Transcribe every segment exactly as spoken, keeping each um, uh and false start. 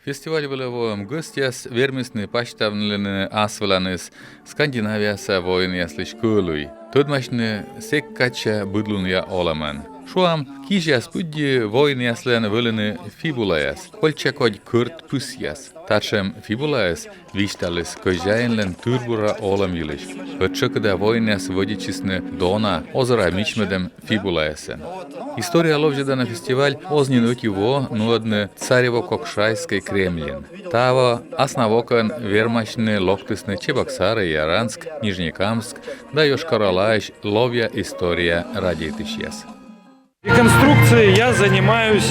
Фестиваль вылӧ воӧм гӧсьтъяс вермисны пасьтавлыны ас выланыс Скандинавияса воинъяслысь кӧлуй, тӧдмасьны сэк кадся быдлунъя олӧмӧн. Шуам, кизяс пыдди воинъяслӧн вӧліны фибулаяс, кольчча кодь кӧрт пысъяс. Татшӧм фибулаыс висьталіс кӧзяинлӧн тыр-бура олӧм йылысь. Ӧд тшӧкыда воинъяс вӧдитчисны Дона озыра мичмӧдӧм фибулаясӧн. История ловзьӧдана фестиваль оз нин ӧти во нуӧдны Царево-Кокшайскӧй Кремльын. Таво аснавокӧн вермасьны локтісны Чебоксары, Яранск, Нижнекамск да Йошкар-Олаысь ловъя история радейтысьяс. Реконструкцией я занимаюсь,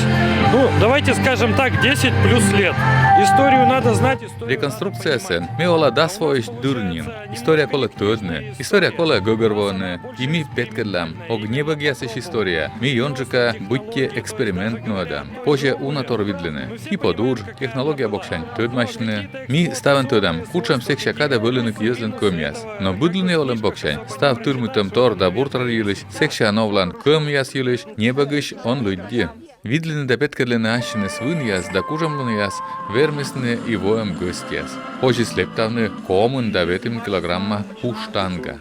ну, давайте скажем так, десять плюс лет. Историю надо знать, историю... Реконструкциясӧн ме ола дас воысь дыр нин. История колӧ тӧдны, история колӧ гӧгӧрвоны, и ми петкӧдлам, ог небӧгъясысь история, ми ёнджыка быттьӧ эксперимент нуӧдам. Позьӧ уна тор видлыны. И под удж, технология боксянь тӧдмасьны. Ми ставӧн тӧдам, кутшӧм сэкся кадӧ вӧліны йӧзлӧн кӧмъяс. Но быдлунъя олӧм боксянь став тырмытӧм тор да буртор йылысь, сэкся новлан кӧмъяс йылысь небӧгысь он лыддьы. Видлыны да петкӧдлыны ассьыныс вынъяс да кужӧмлунъяс вермисны и воӧм гӧсьтъяс. Позис лэптавны комын да ветымын килограмма пуштанга.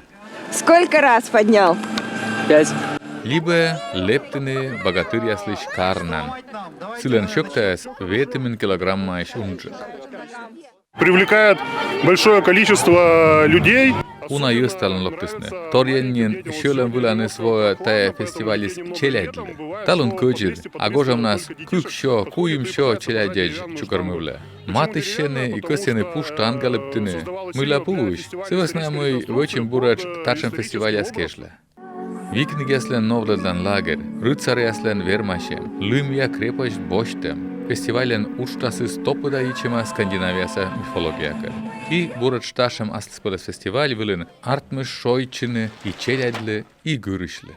Сколько раз поднял? Пять. Либӧ лэптыны богатыръяслысь карнан. Сылӧн сьӧктаыс ветымын килограммаысь унджык. Привлекает большое количество людей. Уна йӧз талун локтісны. Торйӧн нин сьӧлӧм выланыс воӧ тайӧ фестивальыс челядьлы. Талун кӧдзыд, а гожӧмнас кык сё, куим сё челядьӧдз чукӧрмывлӧ. Матыстчӧны и кӧсйӧны пуштанга лэптыны. Мыйла пуысь? Сы вӧсна, мый вӧчим буретш татшӧм фестивальяс кежлӧ. Викингъяслӧн новлӧдлан лагерь, рыцаръяслӧн вермасьӧм, лымъя крепость босьтӧм. Фестивальлӧн уджтасыс топыда йитчӧма Скандинавияса мифологиякӧд. И буретш татшӧм аслыспӧлӧс фестиваль вылын артмис шойччыны и челядьлы, и гырысьлы.